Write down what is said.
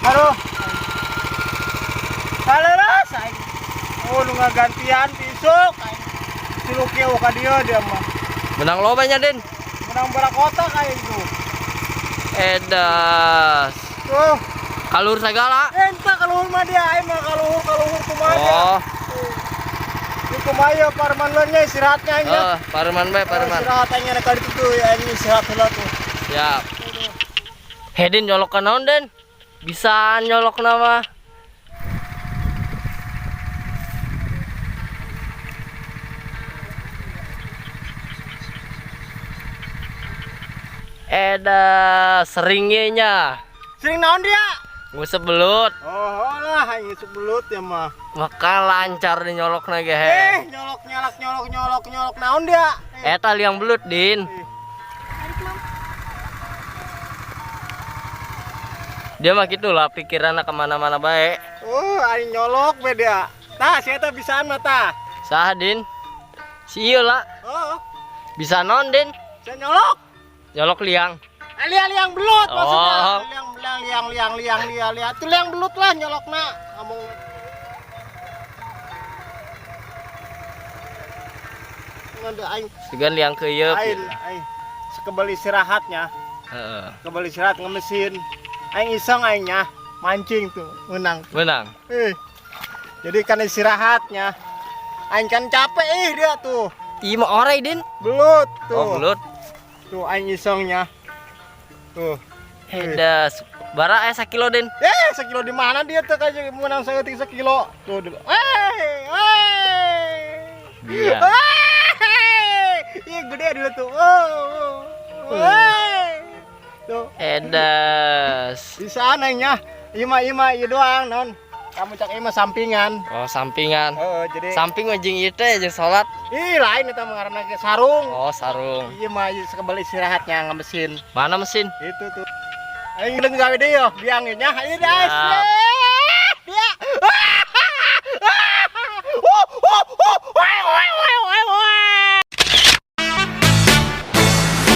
Aduh. Kaleras aing. Oh, nu ngagantian besok aing. Si Luki ka dieu dia mah. Menang loba nya, Din. Menang kotak aing tuh. Edas. Tuh, Kalur segala. Entah kaluhur mah dia aing mah kaluhur kaluhur kumaha dia. Oh, Di kumaha ya parman nya istirahatnya aing nya. eh, parman bae, parman. Istirahat aing nya ka ditu tuh ya aing istirahat heula tuh. Siap. Hedin nyolok ke naon, Den? Bisa nyolok nama. Eda seringnya Sering naon dia? ngusep belut. Oh, lah aing ngusep belut ya mah. Maka lancar di nyolok ge. Nyolok nyolok nyolok nyolok nyolok naon dia? Eta liang belut, Din. Dia mah gitulah pikirannya kemana-mana baik. Oh, aing nyolok beda. Tah, si eta bisaan mah tah. Sah, Din. Si ieu lah. Oh, Bisa non, Din. saya nyolok. Nyolok liang. Liang liang belut maksudnya. Oh. Liang liang liang liang liang liang liang. Itu liang belut lah nyolokna. Ngomong Ngada aing Segan liang ke ieu. aing aing sekebal istirahatnya, Heeh. kebal istirahat ngemesin. Aing iseng aingnya mancing tuh menang. Menang. Jadi kan istirahatnya. Aing kan capek dia tuh. Ieu mah orai, Din. Belut tuh. Oh, belut. Tuh aing isengnya. Tuh. Edas. Bara sakilo, Din. Sekilo di mana dia tuh kayak menang saya sekilo. Tuh dulu. Dia. Ih, gede dulu tuh. Oh. Tuh. Edas. Di sana nya. Ima ima ieu doang non. Kamu cak ima sampingan. Oh, sampingan. Oh, jadi Samping mah jeung ieu teh jeung salat. Ih, lain eta mah ngaranna ge sarung. Oh, sarung. Iya mah ieu sekebal istirahatnya ngemesin. Mana mesin? Itu tuh. Aing geus gawe deui yo, biang nya. Ieu guys. Siap.